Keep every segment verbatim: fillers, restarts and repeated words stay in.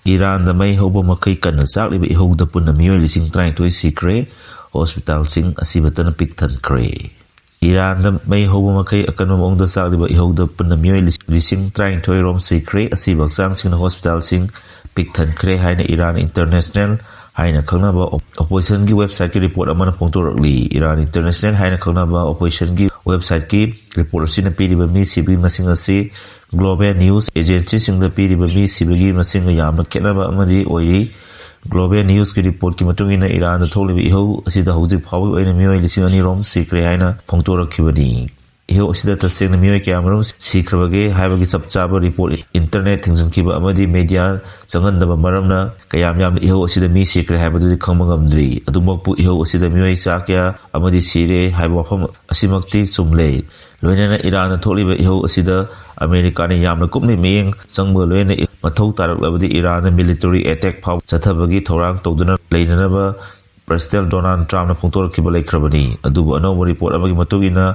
ꯏꯔꯥꯟꯗ ꯃꯩ ꯍꯧꯕ ꯃꯈꯩ ꯀꯟꯅ ꯆꯥꯛꯂꯤꯕ ꯏꯍꯧꯗ ꯄꯨꯟꯅ ꯃꯤꯑꯣꯏ ꯂꯤꯁꯤꯡ ꯇꯔꯥꯅꯤꯊꯣꯏ ꯁꯤꯈ꯭ꯔꯦ꯫ ꯍꯣꯁꯄꯤꯇꯥꯜꯁꯤꯡ ꯑꯁꯤꯕꯇꯅ ꯄꯤꯛ ꯊꯟꯈ꯭ꯔꯦ꯫ ꯏꯔꯥꯟꯗ ꯃꯩ ꯍꯧꯕ ꯃꯈꯩ ꯑꯀꯟꯕ ꯃꯑꯣꯡꯗ ꯆꯥꯛꯂꯤꯕ ꯏꯍꯧꯗ ꯄꯨꯟꯅ ꯃꯤꯑꯣꯏ ꯂꯤꯁꯤꯡ ꯇꯔꯥꯅꯤꯊꯣꯏ ꯔꯣꯝ ꯁꯤꯈ꯭ꯔꯦ꯫ ꯑꯁꯤꯕ ꯍꯛꯆꯥꯡꯁꯤꯡꯅ ꯍꯣꯁꯄꯤꯇꯥꯜꯁꯤꯡ ꯄꯤꯛ ꯊꯟꯈ꯭ꯔꯦ ꯍꯥꯏꯅ ꯏꯔꯥꯟ ꯏꯟꯇꯔꯅꯦꯁꯅꯦꯜ ꯍꯥꯏꯅ ꯈꯪꯅꯕ ꯑꯣꯄꯣꯖꯤꯁꯟꯒꯤ ꯋꯦꯕꯁꯥꯏꯠꯀꯤ ꯔꯤꯄꯣꯔꯠ ꯑꯃꯅ ꯐꯣꯡꯗꯣꯔꯛꯂꯤ꯫ ꯏꯔꯥꯟ ꯏꯟꯇꯔꯅꯦꯁꯅꯦꯜ ꯍꯥꯏꯅ ꯈꯪꯅꯕ ꯑꯣꯄꯣꯖꯤꯁꯟꯒꯤ ꯋꯦꯕꯁꯥꯏꯠꯀꯤ ꯔꯤꯄꯣꯔꯠ ꯑꯁꯤꯅ ꯄꯤꯔꯤꯕ ꯃꯤ ꯁꯤꯕꯒꯤ ꯃꯁꯤꯡ ꯑꯁꯤ ꯒ꯭ꯂꯣꯕꯦꯜ ꯅ꯭ꯌꯨꯁ ꯑꯦꯖꯦꯟꯁꯤꯁꯤꯡꯗ ꯄꯤꯔꯤꯕ ꯃꯤ ꯁꯤꯕꯒꯤ ꯃꯁꯤꯡꯒ ꯌꯥꯝꯅ ꯈꯦꯠꯅꯕ ꯑꯃꯗꯤ ꯑꯣꯏꯔꯤ꯫ ꯒ꯭ꯂꯣꯕꯦꯜ ꯅ꯭ꯌꯨꯁꯀꯤ ꯔꯤꯄꯣꯔꯠꯀꯤ ꯃꯇꯨꯡ ꯏꯟꯅ ꯏꯔꯥꯟꯗ ꯊꯣꯛꯂꯤꯕ ꯏꯍꯧ ꯑꯁꯤꯗ ꯍꯧꯖꯤꯛ ꯐꯥꯎꯕꯒꯤ ꯑꯣꯏꯅ ꯃꯤꯑꯣꯏ ꯂꯤꯁꯤꯡ ꯑꯅꯤ ꯔꯣꯝ ꯁꯤꯈ꯭ꯔꯦ ꯍꯥꯏꯅ ꯐꯣꯡꯗꯣꯔꯛꯈꯤꯕꯅꯤ꯫ ꯏꯍꯧ ꯑꯁꯤꯗ ꯇꯁꯦꯡꯅ ꯃꯤꯑꯣꯏ ꯀꯌꯥꯃꯔꯨꯝ ꯁꯤꯈ꯭ꯔꯕꯒꯦ ꯍꯥꯏꯕꯒꯤ ꯆꯞ ꯆꯥꯕ ꯔꯤꯄꯣꯔꯠ ꯏꯟꯇꯔꯅꯦꯠ ꯊꯤꯡꯖꯤꯟꯈꯤꯕ ꯑꯃꯗꯤ ꯃꯦꯗꯤꯌꯥ ꯆꯪꯍꯟꯗꯕ ꯃꯔꯝꯅ ꯀꯌꯥꯝ ꯌꯥꯝꯅ ꯏꯍꯧ ꯑꯁꯤꯗ ꯃꯤ ꯁꯤꯈ꯭ꯔꯦ ꯍꯥꯏꯕꯗꯨꯗꯤ ꯈꯪꯕ ꯉꯝꯗ꯭ꯔꯤ꯫ ꯑꯗꯨꯃꯛꯄꯨ ꯏꯍꯧ ꯑꯁꯤꯗ ꯃꯤꯑꯣꯏ ꯆꯥ ꯀꯌꯥ ꯑꯃꯗꯤ ꯁꯤꯔꯦ ꯍꯥꯏꯕ ꯋꯥꯐꯝ ꯑꯁꯤꯃꯛꯇꯤ ꯆꯨꯝꯂꯦ꯫ ꯂꯣꯏꯅꯅ ꯏꯔꯥꯟꯅ ꯊꯣꯛꯂꯤꯕ ꯏꯍꯧ ꯑꯁꯤꯗ ꯑꯃꯦꯔꯤꯀꯥꯅ ꯌꯥꯝꯅ ꯀꯨꯞꯅ ꯃꯤꯠꯌꯦꯡ ꯆꯪꯕꯒ ꯂꯣꯏꯅꯅ ꯃꯊꯧ ꯇꯥꯔꯛꯂꯕꯗꯤ ꯏꯔꯥꯟꯅ ꯃꯤꯂꯤꯇꯔꯤ ꯑꯦꯇꯦꯛ ꯐꯥꯎ ꯆꯠꯊꯕꯒꯤ ꯊꯧꯔꯥꯡ ꯇꯧꯗꯨꯅ ꯂꯩꯅꯅꯕ ꯄ꯭ꯔꯦꯁꯤꯗꯦꯟ ꯗꯣꯅꯥꯜꯗ ꯇ꯭ꯔꯝꯞꯅ ꯐꯣꯡꯗꯣꯔꯛꯈꯤꯕ ꯂꯩꯈ꯭ꯔꯕꯅꯤ꯫ ꯑꯗꯨꯕꯨ ꯑꯅꯧꯕ ꯔꯤꯄꯣꯔꯠ ꯑꯃꯒꯤ ꯃꯇꯨꯡ ꯏꯟꯅ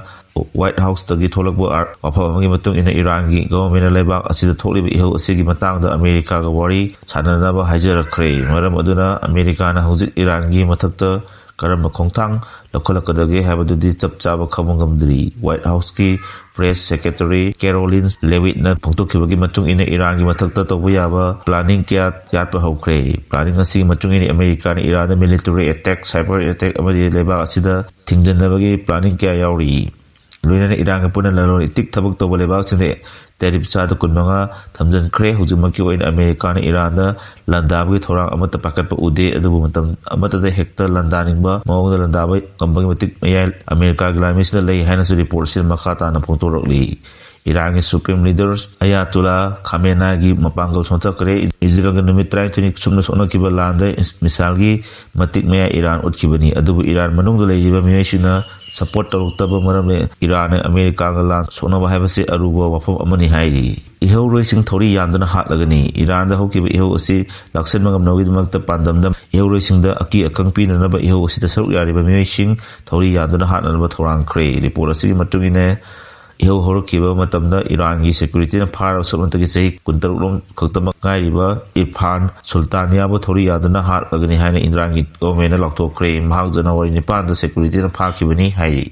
ꯋꯥꯏꯠ ꯍꯥꯎꯁꯇꯒꯤ ꯊꯣꯛꯂꯛꯄ ꯑꯥꯔ-, ꯋꯥꯐꯝ ꯑꯃꯒꯤ ꯃꯇꯨꯡ ꯏꯟꯅ ꯏꯔꯥꯟꯒꯤ ꯒꯚꯔꯟꯃꯦꯟꯠꯅ ꯂꯩꯕꯥꯛ ꯑꯁꯤꯗ ꯊꯣꯛꯂꯤꯕ ꯏꯍꯧ ꯑꯁꯤꯒꯤ ꯃꯇꯥꯡꯗ ꯑꯃꯦꯔꯤꯀꯥꯒ ꯋꯥꯔꯤ ꯁꯥꯟꯅꯅꯕ ꯍꯥꯏꯖꯔꯛꯈ꯭ꯔꯦ꯫ ꯃꯔꯝ ꯑꯗꯨꯅ ꯑꯃꯦꯔꯤꯀꯥꯅ ꯍꯧꯖꯤꯛ ꯏꯔꯥꯟꯒꯤ ꯃꯊꯛꯇ ꯀꯔꯝꯕ ꯈꯣꯡꯊꯥꯡ ꯂꯧꯈꯠꯂꯛꯀꯗꯒꯦ ꯍꯥꯏꯕꯗꯨꯗꯤ ꯆꯞ ꯆꯥꯕ ꯈꯪꯕ ꯉꯝꯗ꯭ꯔꯤ꯫ ꯋꯥꯏꯠ ꯍꯥꯎꯁꯀꯤ ꯄ꯭ꯔꯦꯁ ꯁꯦꯀ꯭ꯔꯦꯇꯔꯤ ꯀꯦꯔꯣꯂꯤꯟ ꯂꯦꯋꯤꯠꯅ ꯐꯣꯡꯗꯣꯛꯈꯤꯕꯒꯤ ꯃꯇꯨꯡ ꯏꯟꯅ ꯏꯔꯥꯟꯒꯤ ꯃꯊꯛꯇ ꯇꯧꯕ ꯌꯥꯕ ꯄ꯭ꯂꯥꯅꯤꯡ ꯀꯌꯥ ꯌꯥꯠꯄ ꯍꯧꯈ꯭ꯔꯦ꯫ ꯄ꯭ꯂꯥꯅꯤꯡ ꯑꯁꯤꯒꯤ ꯃꯇꯨꯡ ꯏꯟꯅ ꯑꯃꯦꯔꯤꯀꯥꯅ ꯏꯔꯥꯟꯗ ꯃꯤꯂꯤꯇꯔꯤ ꯑꯦꯇꯦꯛ, ꯁꯥꯏꯕꯔ ꯑꯦꯇꯦꯛ ꯑꯃꯗꯤ ꯂꯩꯕꯥꯛ ꯑꯁꯤꯗ ꯊꯤꯡꯖꯤꯟꯅꯕꯒꯤ ꯄ꯭ꯂꯥꯅꯤꯡ ꯀꯌꯥ ꯌꯥꯎꯔꯤ꯫ ꯂꯣꯏꯅꯅ ꯏꯔꯥꯟꯒ ꯄꯨꯟꯅ ꯂꯂꯣꯟ ꯏꯇꯤꯛ ꯊꯕꯛ ꯇꯧꯕ ꯂꯩꯕꯥꯛꯁꯤꯡꯗ ꯇꯦꯔꯤꯞ ꯆꯥꯗ ꯀꯨꯟꯃꯉꯥ ꯊꯝꯖꯤꯟꯈ꯭ꯔꯦ꯫ ꯍꯧꯖꯤꯛꯃꯛꯀꯤ ꯑꯣꯏꯅ ꯑꯃꯦꯔꯤꯀꯥꯅ ꯏꯔꯥꯟꯗ ꯂꯥꯟꯗꯥꯕꯒꯤ ꯊꯧꯔꯥꯡ ꯑꯃꯠꯇ ꯄꯥꯏꯈꯠꯄ ꯎꯗꯦ꯫ ꯑꯗꯨꯕꯨ ꯃꯇꯝ ꯑꯃꯠꯇꯗ ꯍꯦꯛꯇ ꯂꯥꯟꯗꯥꯅꯤꯡꯕ ꯃꯑꯣꯡꯗ ꯂꯥꯟꯗꯥꯕ ꯉꯝꯕꯒꯤ ꯃꯇꯤꯛ ꯃꯌꯥꯏ ꯑꯃꯦꯔꯤꯀꯥꯒꯤ ꯂꯥꯟꯃꯤꯁꯤꯗ ꯂꯩ ꯍꯥꯏꯅꯁꯨ ꯔꯤꯄꯣꯔꯠ ꯑꯁꯤꯗ ꯃꯈꯥ ꯇꯥꯅ ꯐꯣꯡꯗꯣꯔꯛꯂꯤ꯫ ꯏꯔꯥꯟꯒꯤ ꯁꯨꯄ꯭ꯔꯤꯝ ꯂꯤꯗꯔ ꯑꯌꯥꯇꯨꯂꯥ ꯈꯥꯃꯦꯅꯥꯒꯤ ꯃꯄꯥꯡꯒꯜ ꯁꯣꯟꯊꯈ꯭ꯔꯦ꯫ ꯏꯖꯔꯦꯜꯒ ꯅꯨꯃꯤꯠ ꯇꯔꯥꯅꯤꯊꯣꯏꯅꯤ ꯁꯨꯞꯅ ꯁꯣꯛꯅꯈꯤꯕ ꯂꯥꯟꯗ ꯃꯤꯁꯥꯏꯜꯒꯤ ꯃꯇꯤꯛ ꯃꯌꯥꯏ ꯏꯔꯥꯟ ꯎꯠꯈꯤꯕꯅꯤ꯫ ꯑꯗꯨꯕꯨ ꯏꯔꯥꯟ ꯃꯅꯨꯡꯗ ꯂꯩꯔꯤꯕ ꯃꯤꯑꯣꯏꯁꯤꯡꯅ ꯁꯄꯣꯔꯠ ꯇꯧꯔꯛꯇꯕ ꯃꯔꯝꯅ ꯏꯔꯥꯟꯅ ꯑꯃꯦꯔꯤꯀꯥꯒ ꯂꯥꯟ ꯁꯣꯛꯅꯕ ꯍꯥꯏꯕꯁꯤ ꯑꯔꯨꯕ ꯋꯥꯐꯝ ꯑꯃꯅꯤ ꯍꯥꯏꯔꯤ꯫ ꯏꯍꯧꯔꯣꯏꯁꯤꯡ ꯊꯧꯔꯤ ꯌꯥꯟꯗꯨꯅ ꯍꯥꯠꯂꯒꯅꯤ꯫ ꯏꯔꯥꯟꯗ ꯍꯧꯈꯤꯕ ꯏꯍꯧ ꯑꯁꯤ ꯂꯥꯛꯁꯤꯟꯕ ꯉꯝꯅꯕꯒꯤꯗꯃꯛꯇ ꯄꯥꯟꯗꯝꯗ ꯏꯍꯧꯔꯣꯏꯁꯤꯡꯗ ꯑꯀꯤ ꯑꯈꯪ ꯄꯤꯅꯅꯕ ꯏꯍꯧ ꯑꯁꯤꯗ ꯁꯔꯨꯛ ꯌꯥꯔꯤꯕ ꯃꯤꯑꯣꯏꯁꯤꯡ ꯊꯧꯔꯤ ꯌꯥꯟꯗꯨꯅ ꯍꯥꯠꯅꯅꯕ ꯊꯧꯔꯥꯡꯈ꯭ꯔꯦ꯫ ꯔꯤꯄꯣꯔꯠ ꯑꯁꯤꯒꯤ ꯃꯇꯨꯡ ꯏꯟꯅ ꯏꯍꯧ ꯍꯧꯔꯛꯈꯤꯕ ꯃꯇꯝꯗ ꯏꯔꯥꯟꯒꯤ ꯁꯦꯀ꯭ꯌꯨꯔꯤꯇꯤꯅ ꯐꯥꯔꯕ ꯁꯨꯞꯅꯇꯒꯤ ꯆꯍꯤ ꯀꯨꯟꯇꯔꯨꯛ ꯂꯣꯝ ꯈꯛꯇꯃꯛ ꯉꯥꯏꯔꯤꯕ ꯏꯔꯐꯥꯟ ꯁꯨꯜꯇꯥꯅꯤꯌꯥꯕꯨ ꯊꯧꯔꯤ ꯌꯥꯗꯨꯅ ꯍꯥꯠꯂꯒꯅꯤ ꯍꯥꯏꯅ ꯏꯔꯥꯟꯒꯤ ꯒꯣꯚꯔꯟꯃꯦꯟꯅ ꯂꯥꯎꯊꯣꯛꯈ꯭ꯔꯦ꯫ ꯃꯍꯥꯛ ꯖꯅꯋꯥꯔꯤ ꯅꯤꯄꯥꯟꯗ ꯁꯦꯀ꯭ꯌꯨꯔꯤꯇꯤꯅ ꯐꯥꯈꯤꯕꯅꯤ ꯍꯥꯏꯔꯤ꯫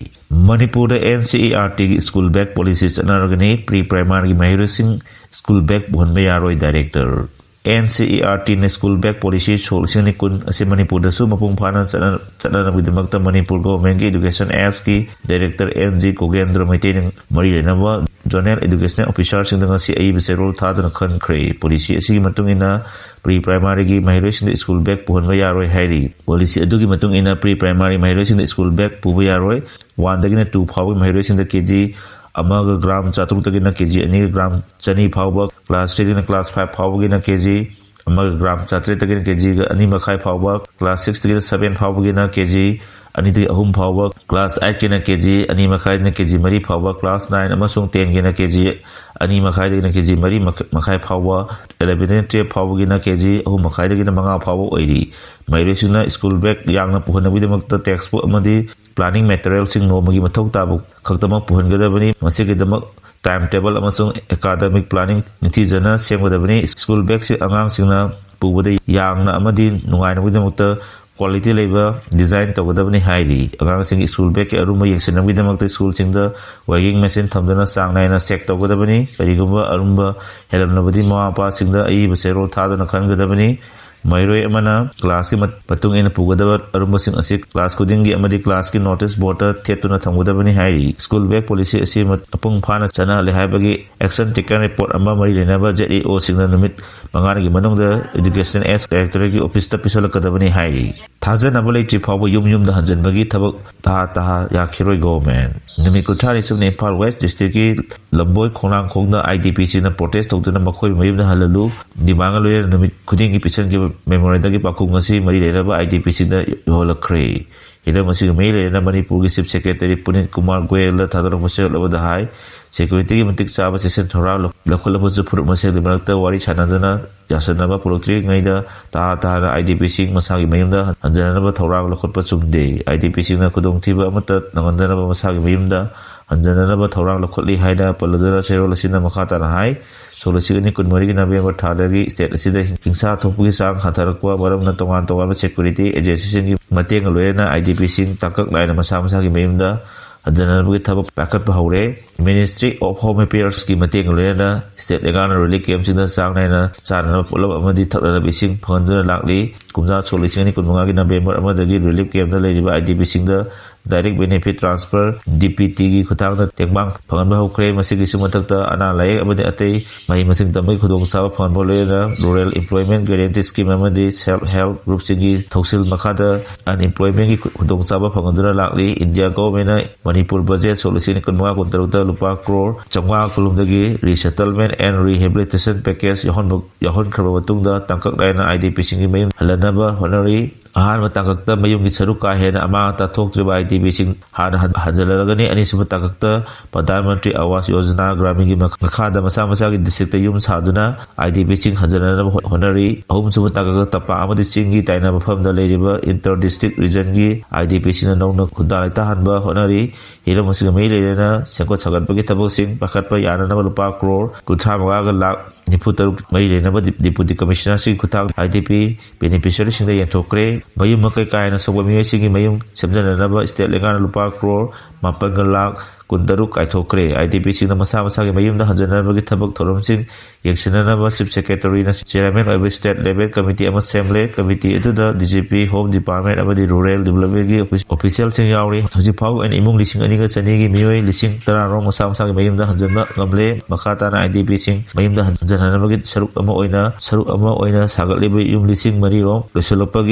ꯃꯅꯤꯄꯨꯔꯗ NCERTꯒꯤ ꯁ꯭ꯀꯨꯜ ꯕꯦꯒ ꯄꯣꯂꯤꯁꯤ ꯆꯠꯅꯔꯒꯅꯤ꯫ ꯄ꯭ꯔꯤ ꯄ꯭ꯔꯥꯏꯃꯥꯔꯤꯒꯤ ꯃꯍꯩꯔꯣꯏꯁꯤꯡ ꯁ꯭ꯀꯨꯜ ꯕꯦꯒ ꯄꯨꯍꯟꯕ ꯌꯥꯔꯣꯏ꯫ ꯗꯥꯏꯔꯦꯛꯇꯔ꯫ NCERTꯅ ꯁ꯭ꯀꯨꯜ ꯕꯦꯒ ꯄꯣꯂꯤꯁꯤ ꯁꯣꯛ ꯂꯤꯁꯤꯡ ꯑꯅꯤ ꯀꯨꯟ ꯑꯁꯤ ꯃꯅꯤꯄꯨꯔꯗꯁꯨ ꯃꯄꯨꯡ ꯐꯥꯅ ꯆꯠꯅ-, ꯆꯠꯅꯅꯕꯒꯤꯗꯃꯛꯇ ꯃꯅꯤꯄꯨꯔ ꯒꯣꯚꯔꯟꯃꯦꯟꯠꯀꯤ ꯏꯗꯨꯀꯦꯁꯟ ꯑꯦꯛꯁꯀꯤ ꯗꯥꯏꯔꯦꯛꯇꯔ ꯑꯦꯟ ꯖꯤ ꯀꯣꯒꯦꯟꯗ꯭ꯔ ꯃꯩꯇꯩꯅ ꯃꯔꯤ ꯂꯩꯅꯕ ꯖꯣꯅꯦꯜ ꯏꯗꯨꯀꯦꯁꯅꯦꯜ ꯑꯣꯐꯤꯁꯥꯔꯁꯤꯡꯗ ꯉꯁꯤ ꯑꯏꯕ ꯆꯦꯔꯣꯜ ꯊꯥꯗꯨꯅ ꯈꯟꯈ꯭ꯔꯦ꯫ ꯄꯣꯂꯤꯁꯤ ꯑꯁꯤꯒꯤ ꯃꯇꯨꯡ ꯏꯟꯅ ꯄ꯭ꯔꯤ ꯄ꯭ꯔꯥꯏꯃꯥꯔꯤꯒꯤ ꯃꯍꯩꯔꯣꯏꯁꯤꯡꯗ ꯁ꯭ꯀꯨꯜ ꯕꯦꯒ ꯄꯨꯍꯟꯕ ꯌꯥꯔꯣꯏ ꯍꯥꯏꯔꯤ꯫ ꯄꯣꯂꯤꯁꯤ ꯑꯗꯨꯒꯤ ꯃꯇꯨꯡ ꯏꯟꯅ ꯄ꯭ꯔꯤ ꯄ꯭ꯔꯥꯏꯃꯥꯔꯤ ꯃꯍꯩꯔꯣꯏꯁꯤꯡꯗ ꯁ꯭ꯀꯨꯜ ꯕꯦꯒ ꯄꯨꯕ ꯌꯥꯔꯣꯏ꯫ ꯋꯥꯟꯗꯒꯤꯅ ꯇꯨ ꯐꯥꯎꯕꯒꯤ ꯃꯍꯩꯔꯣꯏꯁꯤꯡꯗ ꯀꯦ ꯖꯤ ꯑꯃꯒ ꯒ꯭ꯔꯥꯝ ꯆꯥꯇ꯭ꯔꯨꯛꯇꯒꯤꯅ ꯀꯦ ꯖꯤ ꯑꯅꯤꯒ ꯒ꯭ꯔꯥꯝ ꯆꯅꯤ ꯐꯥꯎꯕ, ꯀ꯭ꯂꯥꯁ ꯊ꯭ꯔꯤꯗꯒꯤꯅ ꯀ꯭ꯂꯥꯁ ꯐꯥꯏꯚ ꯐꯥꯎꯕꯒꯤꯅ ꯀꯦ ꯖꯤ ꯑꯃꯒ ꯒ꯭ꯔꯥꯝ ꯆꯥꯇ꯭ꯔꯦꯠꯇꯒꯤꯅ ꯀꯦ ꯖꯤꯒ ꯑꯅꯤ ꯃꯈꯥꯏ ꯐꯥꯎꯕ, ꯀ꯭ꯂꯥꯁ ꯁꯤꯛꯁꯇꯒꯤꯅ ꯁꯚꯦꯟ ꯐꯥꯎꯕꯒꯤꯅ ꯀꯦ ꯖꯤ ꯑꯅꯤꯗꯒꯤ ꯑꯍꯨꯝ ꯐꯥꯎꯕ, ꯀ꯭ꯂꯥꯁ ꯑꯩꯠꯀꯤꯅ ꯀꯦ ꯖꯤ ꯑꯅꯤ ꯃꯈꯥꯏꯗꯒꯤꯅ ꯀꯦ ꯖꯤ ꯃꯔꯤ ꯐꯥꯎꯕ, ꯀ꯭ꯂꯥꯁ ꯅꯥꯏꯟ ꯑꯃꯁꯨꯡ ꯇꯦꯟꯒꯤꯅ ꯀꯦ ꯖꯤ ꯑꯅꯤ ꯃꯈꯥꯏꯗꯒꯤꯅ ꯀꯦ ꯖꯤ ꯃꯔꯤ ꯃꯈꯥꯏ ꯐꯥꯎꯕ, ꯑꯦꯂꯚꯦꯟꯗꯒꯤꯅ ꯇꯨꯌꯦꯜꯞ ꯐꯥꯎꯕꯒꯤꯅ ꯀꯦ ꯖꯤ ꯑꯍꯨꯝ ꯃꯈꯥꯏꯗꯒꯤꯅ ꯃꯉꯥ ꯐꯥꯎꯕ ꯑꯣꯏꯔꯤ꯫ ꯃꯍꯩꯔꯣꯏꯁꯤꯡꯅ ꯁ꯭ꯀꯨꯜ ꯕꯦꯒ ꯌꯥꯡꯅ ꯄꯨꯍꯟꯅꯕꯒꯤꯗꯃꯛꯇ ꯇꯦꯛꯁꯕꯨꯛ ꯑꯃꯗꯤ ꯄ꯭ꯂꯥꯅꯤꯡ ꯃꯦꯇꯔꯤꯌꯦꯜꯁꯤꯡ ꯅꯣꯡꯃꯒꯤ ꯃꯊꯧ ꯇꯥꯕ ꯈꯛꯇꯃꯛ ꯄꯨꯍꯟꯒꯗꯕꯅꯤ꯫ ꯃꯁꯤꯒꯤꯗꯃꯛ ꯇꯥꯏꯝ ꯇꯦꯕꯜ ꯑꯃꯁꯨꯡ ꯑꯦꯀꯥꯗꯃꯤꯛ ꯄ꯭ꯂꯥꯅꯤꯡ ꯅꯤꯡꯊꯤꯖꯅ ꯁꯦꯝꯒꯗꯕꯅꯤ꯫ ꯁ꯭ꯀꯨꯜ ꯕꯦꯒꯁꯤ ꯑꯉꯥꯡꯁꯤꯡꯅ ꯄꯨꯕꯗ ꯌꯥꯡꯅ ꯑꯃꯗꯤ ꯅꯨꯡꯉꯥꯏꯅꯕꯒꯤꯗꯃꯛꯇ ꯀ꯭ꯋꯥꯂꯤꯇꯤ ꯂꯩꯕ ꯗꯤꯖꯥꯏꯟ ꯇꯧꯒꯗꯕꯅꯤ ꯍꯥꯏꯔꯤ꯫ ꯑꯉꯥꯡꯁꯤꯡꯒꯤ ꯁ꯭ꯀꯨꯜ ꯕꯦꯒꯀꯤ ꯑꯔꯨꯝꯕ ꯌꯦꯡꯁꯤꯟꯅꯕꯒꯤꯗꯃꯛꯇ ꯁ꯭ꯀꯨꯜꯁꯤꯡꯗ ꯋꯦꯒꯤꯡ ꯃꯦꯆꯤꯟ ꯊꯝꯗꯨꯅ ꯆꯥꯡ ꯅꯥꯏꯅ ꯆꯦꯛ ꯇꯧꯒꯗꯕꯅꯤ꯫ ꯀꯔꯤꯒꯨꯝꯕ ꯑꯔꯨꯝꯕ ꯍꯦꯜꯂꯝꯂꯕꯗꯤ ꯃꯃꯥ ꯃꯄꯥꯁꯤꯡꯗ ꯑꯏꯕ ꯆꯦꯔꯣꯜ ꯊꯥꯗꯨꯅ ꯈꯟꯒꯗꯕꯅꯤ꯫ ꯃꯍꯩꯔꯣꯏ ꯑꯃꯅ ꯀ꯭ꯂꯥꯁꯀꯤ ꯃꯠ-, ꯃꯇꯨꯡ ꯏꯟꯅ ꯄꯨꯒꯗꯕ ꯑꯔꯨꯝꯕꯁꯤꯡ ꯑꯁꯤ ꯀ꯭ꯂꯥꯁ ꯈꯨꯗꯤꯡꯒꯤ ꯑꯃꯗꯤ ꯀ꯭ꯂꯥꯁꯀꯤ ꯅꯣꯇꯤꯁ ꯕꯣꯔꯗꯇ ꯊꯦꯠꯇꯨꯅ ꯊꯝꯒꯗꯕꯅꯤ ꯍꯥꯏꯔꯤ꯫ ꯁ꯭ꯀꯨꯜ ꯕꯦꯒ ꯄꯣꯂꯤꯁꯤ ꯑꯁꯤ ꯃ-, ꯃꯄꯨꯡ ꯐꯥꯅ ꯆꯠꯅꯍꯜꯂꯦ ꯍꯥꯏꯕꯒꯤ ꯑꯦꯛꯁꯟ ꯇꯦꯀꯟ ꯔꯤꯄꯣꯔꯠ ꯑꯃ ꯃꯔꯤ ꯂꯩꯅꯕ ꯖꯦꯠ ꯏ ꯑꯣꯁꯤꯡꯅ ꯅꯨꯃꯤꯠ ꯃꯉꯥꯅꯤꯒꯤ ꯃꯅꯨꯡꯗ ꯏꯗꯨꯀꯦꯁꯟ ꯑꯦꯛꯁ ꯗꯥꯏꯔꯦꯛꯇꯣꯔꯦꯠꯀꯤ ꯑꯣꯐꯤꯁꯇ ꯄꯤꯁꯜꯂꯛꯀꯗꯕꯅꯤ ꯍꯥꯏꯔꯤ꯫ ꯊꯥꯖꯅꯕ ꯂꯩꯇ꯭ꯔꯤ ꯐꯥꯎꯕ ꯌꯨꯝ ꯌꯨꯝꯗ ꯍꯟꯖꯤꯟꯕꯒꯤ ꯊꯕꯛ ꯇꯍꯥ ꯇꯍꯥ ꯌꯥꯈꯤꯔꯣꯏ ꯒꯣꯚꯔꯟꯃꯦꯟꯠ꯫ ꯅꯨꯃꯤꯠ ꯀꯨꯟꯊ꯭ꯔꯥꯅꯤ ꯆꯨꯞꯅ ꯏꯝꯐꯥꯜ ꯋꯦꯁ ꯗꯤꯁꯇ꯭ꯔꯤꯛꯀꯤ ꯂꯝꯕꯣꯏ ꯈꯣꯡꯅꯥꯡꯈꯣꯡꯗ ꯑꯥꯏ ꯗꯤ ꯄꯤꯁꯤꯡꯅ ꯄ꯭ꯔꯣꯇꯦꯁ ꯇꯧꯗꯨꯅ ꯃꯈꯣꯏ ꯃꯌꯨꯝꯗ ꯍꯜꯍꯜꯂꯨ ꯗꯤꯃꯥꯟꯒ ꯂꯣꯏꯅꯅ ꯅꯨꯃꯤꯠ ꯈꯨꯗꯤꯡꯒꯤ ꯄꯤꯁꯤꯟꯈꯤꯕ ꯃꯦꯃꯣꯔꯦꯟꯗꯝꯒꯤ ꯄꯥꯎꯈꯨꯝ ꯑꯁꯤ ꯃꯔꯤ ꯂꯩꯅꯕ ꯑꯥꯏ ꯗꯤ ꯄꯤꯁꯤꯡꯗ ꯌꯧꯍꯜꯂꯛꯈ꯭ꯔꯦ꯫ ꯍꯤꯔꯝ ꯑꯁꯤꯒ ꯃꯔꯤ ꯂꯩꯅꯅ ꯃꯅꯤꯄꯨꯔꯒꯤ ꯆꯤꯐ ꯁꯦꯀ꯭ꯔꯦꯇꯔꯤ ꯄꯨꯅꯤꯠ ꯀꯨꯃꯥꯔ ꯒꯣꯌꯦꯜꯗ ꯊꯥꯗꯣꯔꯛꯄ ꯆꯦꯔꯣꯜ ꯑꯃꯗ ꯍꯥꯏ, ꯁꯦꯀ꯭ꯌꯨꯔꯤꯇꯤꯒꯤ ꯃꯇꯤꯛ ꯆꯥꯕ ꯆꯦꯛꯁꯤꯟ ꯊꯧꯔꯥꯡ ꯂꯧ-, ꯂꯧꯈꯠꯂꯕꯁꯨ ꯐꯨꯔꯨꯞ ꯃꯁꯦꯜꯒꯤ ꯃꯔꯛꯇ ꯋꯥꯔꯤ ꯁꯥꯟꯅꯗꯨꯅ ꯌꯥꯁꯟꯅꯕ ꯄꯨꯔꯛꯇ꯭ꯔꯤꯉꯩꯗ ꯇꯍꯥ ꯇꯍꯥꯅ ꯑꯥꯏ ꯗꯤ ꯄꯤꯁꯤꯡ ꯃꯁꯥꯒꯤ ꯃꯌꯨꯝꯗ ꯍꯟꯖꯅꯅꯕ ꯊꯧꯔꯥꯡ ꯂꯧꯈꯠꯄ ꯆꯨꯝꯗꯦ꯫ ꯑꯥꯏ ꯗꯤ ꯄꯤꯁꯤꯡꯅ ꯈꯨꯗꯣꯡꯊꯤꯕ ꯑꯃꯠꯇ ꯅꯪꯍꯟꯗꯅꯕ ꯃꯁꯥꯒꯤ ꯃꯌꯨꯝꯗ ꯍꯟꯖꯅꯅꯕ ꯊꯧꯔꯥꯡ ꯂꯧꯈꯠꯂꯤ ꯍꯥꯏꯅ ꯄꯜꯂꯗꯨꯅ ꯆꯦꯔꯣꯜ ꯑꯁꯤꯅ ꯃꯈꯥ ꯇꯥꯅ ꯍꯥꯏ, ꯁꯣꯛ ꯂꯤꯁꯤꯡ ꯑꯅꯤ ꯀꯨꯟꯃꯔꯤꯒꯤ ꯅꯕꯦꯝꯕꯔ ꯊꯥꯗꯒꯤ state ꯑꯁꯤꯗ ꯍꯤꯡꯁꯥ ꯊꯣꯛꯄꯒꯤ ꯆꯥꯡ ꯍꯟꯊꯔꯛꯄ ꯃꯔꯝꯅ ꯇꯣꯉꯥꯟ ꯇꯣꯉꯥꯟꯕ security agencyꯁꯤꯡꯒꯤ ꯃꯇꯦꯡꯒ ꯂꯣꯏꯅꯅ IDPꯁꯤꯡ ꯇꯥꯡꯀꯛ ꯅꯥꯏꯅ ꯃꯁꯥ ꯃꯁꯥꯒꯤ ꯃꯌꯨꯝꯗ ꯍꯟꯖꯅꯅꯕꯒꯤ ꯊꯕꯛ ꯄꯥꯏꯈꯠꯄ ꯍꯧꯔꯦ꯫ Ministry of Home Affairsꯀꯤ ꯃꯇꯦꯡꯒ ꯂꯣꯏꯅꯅ state ꯂꯩꯉꯥꯛꯅ relief campꯁꯤꯡꯗ ꯆꯥꯡ ꯅꯥꯏꯅ ꯆꯥꯅꯅꯕ ꯄꯣꯠꯂꯝ ꯑꯃꯗꯤ ꯊꯛꯅꯅꯕ ꯏꯁꯤꯡ ꯐꯪꯍꯟꯗꯨꯅ ꯂꯥꯛꯂꯤ꯫ ꯀꯨꯝꯖꯥ ꯁꯣꯛ ꯂꯤꯁꯤꯡ ꯑꯅꯤ ꯀꯨꯟꯃꯉꯥꯒꯤ ꯅꯕꯦꯝꯕꯔ ꯑꯃꯗꯒꯤ relief campꯇ ꯂꯩꯔꯤꯕ IDPꯁꯤꯡꯗ direct benefit transfer, DBTꯒꯤ ꯈꯨꯠꯊꯥꯡꯗ ꯇꯦꯡꯕꯥꯡ ꯐꯪꯍꯟꯕ ꯍꯧꯈ꯭ꯔꯦ꯫ ꯃꯁꯤꯒꯤꯁꯨ ꯃꯊꯛꯇ ꯑꯅꯥ ꯂꯥꯏꯌꯦꯡ ꯑꯃꯗꯤ ꯑꯇꯩ ꯃꯍꯩ ꯃꯁꯤꯡ ꯇꯝꯕꯒꯤ ꯈꯨꯗꯣꯡꯆꯥꯕ ꯐꯪꯍꯟꯕ ꯂꯣꯏꯅꯅ Rural Employment Guarantee Scheme ꯑꯃꯗꯤ Self Help Groupꯁꯤꯡꯒꯤ ꯊꯧꯁꯤꯜ ꯃꯈꯥꯗ unemploymentꯀꯤ ꯈꯨ-, ꯈꯨꯗꯣꯡꯆꯥꯕ ꯐꯪꯍꯟꯗꯨꯅ ꯂꯥꯛꯂꯤ꯫ India governmentꯅ ꯃꯅꯤꯄꯨꯔ budget ꯁꯣꯛ ꯂꯤꯁꯤꯡ ꯀꯨꯟꯃꯉꯥ ꯀꯨꯟꯇꯔꯨꯛꯇ ꯂꯨꯄꯥ ꯀ꯭ꯔꯣꯔ ꯆꯥꯝꯃꯉꯥ ꯀꯨꯟꯍꯨꯝꯗꯒꯤ resettlement and rehabilitation package ꯌꯥꯎꯍꯟꯕ, ꯌꯥꯎꯍꯟꯈ꯭ꯔꯕ ꯃꯇꯨꯡꯗ ꯇꯥꯡꯀꯛ ꯅꯥꯏꯅ IDPꯁꯤꯡꯒꯤ ꯃꯌꯨꯝ ꯍꯜꯍꯟꯅꯕ ꯍꯣꯠꯅꯔꯤ꯫ ꯑꯍꯥꯟꯕ ꯇꯥꯡꯀꯛꯇ ꯃꯌꯨꯝꯒꯤ ꯁꯔꯨꯛ ꯀꯥ ꯍꯦꯟꯅ ꯑꯃꯥꯡ ꯑꯇꯥ ꯊꯣꯛꯇ꯭ꯔꯤꯕ IDPꯁꯤꯡ ꯍꯥꯟꯅ ꯍꯟ-, ꯍꯟꯖꯜꯂꯛꯂꯒꯅꯤ꯫ ꯑꯅꯤꯁꯨꯕ ꯇꯥꯡꯀꯛꯇ ꯄ꯭ꯔꯙꯥꯟ ꯃꯟꯇ꯭ꯔꯤ ꯑꯋꯥꯁ ꯌꯣꯖꯅꯥ ꯒ꯭ꯔꯥꯃꯤꯟꯒꯤ ꯃꯈ-, ꯃꯈꯥꯗ ꯃꯁꯥ ꯃꯁꯥꯒꯤ districtꯇ ꯌꯨꯝ ꯁꯥꯗꯨꯅ IDPꯁꯤꯡ ꯍꯟꯖꯟꯅꯅꯕ ꯍꯣ-, ꯍꯣꯠꯅꯔꯤ꯫ ꯑꯍꯨꯝꯁꯨꯕ ꯇꯥꯡꯀꯛꯇ ꯇꯝꯄꯥꯛ ꯑꯃꯗꯤ ꯆꯤꯡꯒꯤ ꯇꯥꯏꯅꯕ ꯃꯐꯝꯗ ꯂꯩꯔꯤꯕ inter district regionꯒꯤ IDPꯁꯤꯡꯅ ꯅꯧꯅ ꯈꯨꯟꯗꯥ ꯂꯩꯇꯥꯍꯟꯕ ꯍꯣꯠꯅꯔꯤ꯫ ꯍꯤꯔꯝ ꯑꯁꯤꯒ ꯃꯔꯤ ꯂꯩꯅꯅ ꯁꯦꯝꯒꯠ ꯁꯥꯒꯠꯄꯒꯤ ꯊꯕꯛꯁꯤꯡ ꯄꯥꯏꯈꯠꯄ ꯌꯥꯅꯅꯕ ꯂꯨꯄꯥ ꯀ꯭ꯔꯣꯔ ꯀꯨꯟꯊ꯭ꯔꯥ ꯃꯉꯥꯒ ꯂꯥꯈ ꯅꯤꯐꯨ ꯇꯔꯨꯛ ꯃꯔꯤ ꯂꯩꯅꯕ ꯗꯤ-, Deputy Commissionerꯁꯤꯡꯒꯤ ꯈꯨꯠꯊꯥꯡ IDP beneficiaryꯁꯤꯡꯗ ꯌꯦꯟꯊꯣꯛꯈ꯭ꯔꯦ꯫ ꯃꯌꯨꯝ ꯃꯀꯩ ꯀꯥꯏꯅ ꯁꯣꯛꯄ ꯃꯤꯑꯣꯏꯁꯤꯡꯒꯤ ꯃꯌꯨꯝ ꯁꯦꯝꯖꯅꯅꯕ state ꯂꯩꯉꯥꯛꯅ ꯂꯨꯄꯥ ꯀ꯭ꯔꯣꯔ ꯃꯥꯄꯟꯒ ꯂꯥꯈ ꯀꯨꯟꯇꯔꯨꯛ ꯀꯥꯏꯊꯣꯛꯈ꯭ꯔꯦ꯫ IDPꯁꯤꯡꯅ ꯃꯁꯥ ꯃꯁꯥꯒꯤ ꯃꯌꯨꯝꯗ ꯍꯟꯖꯅꯕꯒꯤ ꯊꯕꯛ ꯊꯧꯔꯝꯁꯤꯡ ꯌꯦꯡꯁꯤꯟꯅꯅꯕ Chief Secretaryꯅ chairman ꯑꯣꯏꯕ state level committee ꯑꯃ ꯁꯦꯝꯂꯦ꯫ Committee ꯑꯗꯨꯗ DGP, Home Department ꯑꯃꯗꯤ Rural Developmentꯀꯤ office-, officialꯁꯤꯡ ꯌꯥꯎꯔꯤ꯫ ꯍꯧꯖꯤꯛ ꯐꯥꯎꯕꯒꯤ ꯑꯣꯏꯅ ꯏꯃꯨꯡ ꯂꯤꯁꯤꯡ ꯑꯅꯤꯒ ꯆꯅꯤꯒꯤ ꯃꯤꯑꯣꯏ ꯂꯤꯁꯤꯡ ꯇꯔꯥꯔꯣꯝ ꯃꯁꯥ ꯃꯁꯥꯒꯤ ꯃꯌꯨꯝꯗ ꯍꯟꯖꯤꯟꯕ ꯉꯝꯂꯦ꯫ ꯃꯈꯥ ꯇꯥꯅ IDPꯁꯤꯡ ꯃꯌꯨꯝꯗ ꯍꯟ-, ꯍꯟꯖꯤꯟꯅꯅꯕꯒꯤ ꯁꯔꯨꯛ ꯑꯃ ꯑꯣꯏꯅ, ꯁꯔꯨꯛ ꯑꯃ ꯑꯣꯏꯅ ꯁꯥꯒꯠꯂꯤꯕ ꯌꯨꯝ ꯂꯤꯁꯤꯡ ꯃꯔꯤꯔꯣꯝ ꯂꯣꯏꯁꯤꯜꯂꯛꯄꯒꯤ